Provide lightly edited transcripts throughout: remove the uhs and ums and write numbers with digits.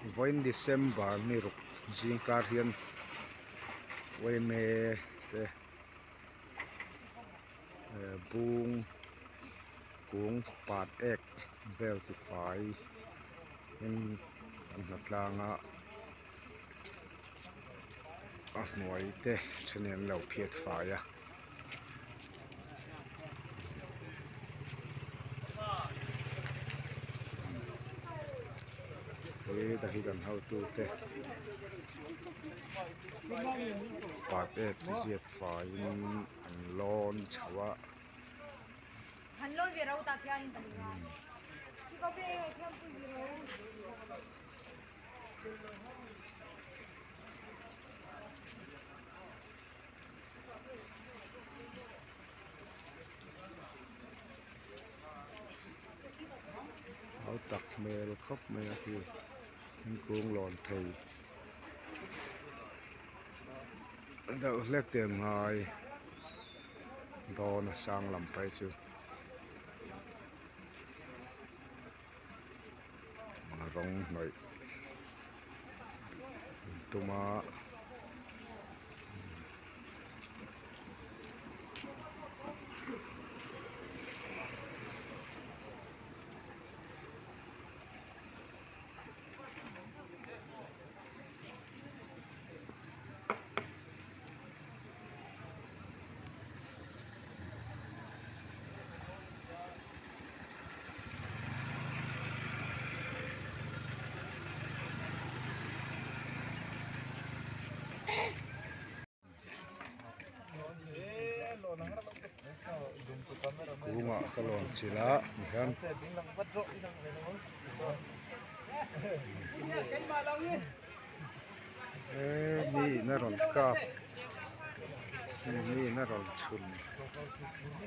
Vawiin December ni ruk zing kar hian yma te bung kung pat ek vel tifai in an hna tlang a a hnuai te thenin an lo phiat fai a. He ta hi kan hotu te pat ek ziak faiin an lawn chho a. Hau tak hmel khawp mai a khi thingkung lawn thei deuh hlek te an ngai dawn a sang lam phei chu rawng hnawih an tum a. Kungah ka lawn chilh a ti hian he mi in a rawn kap mi in a rawn chhun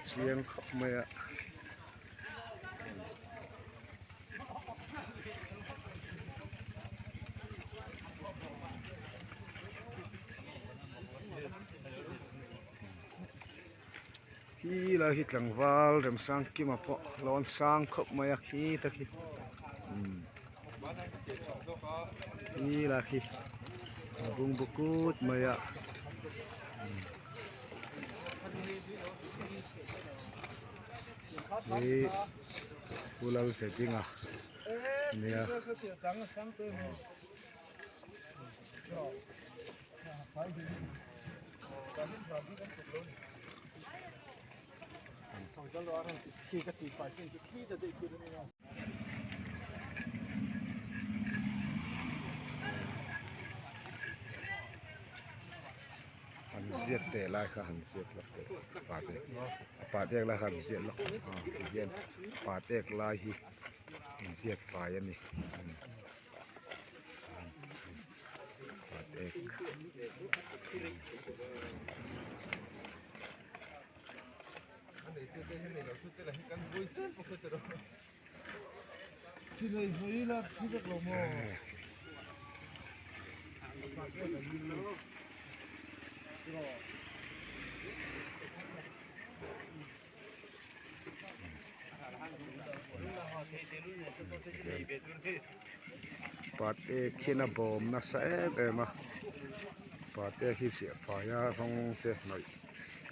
chiang khawp mai a. Khi lai hi tlangval Remsangkima pawh lawn sang khawp mai a khi ta khi umm khi lai khi a bungbu kut mai a. Hi Pu Lalzedinga nia. Han ziak teh lai kha han ziak lawk teh pa te a pa tek lai kha han ziak lawk a ti hian pa tek lai hi an ziak fai a ni pa tek. Pate khian a bawm nasa em em a pate hi chiah fai a rawng te hnawih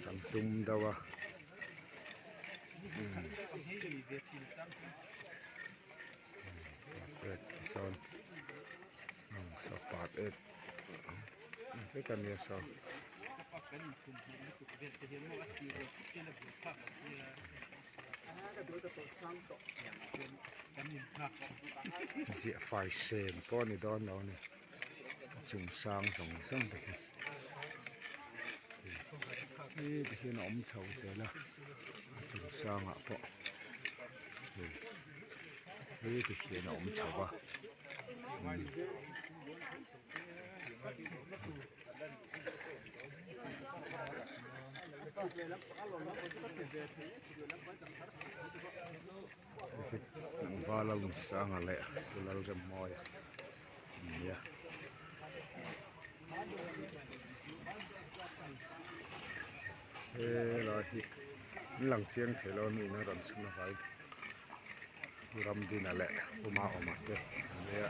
kan tum deuh a. Sawn saw pat ek vek a nia saw. Ziah fai sen pawh a ni dawn lo a ni a chung sang zawng zawng te khi. Hei ti hian a awm chho zel a a chung sangah pawh hei hei ti hian a awm chho a tlangval a lung sanga leh pu Lalremmawia an ni a. Helai hi an lang chiang thei lo a mi in a rawn chhun avangin Ramdina leh Puma awma te an nia.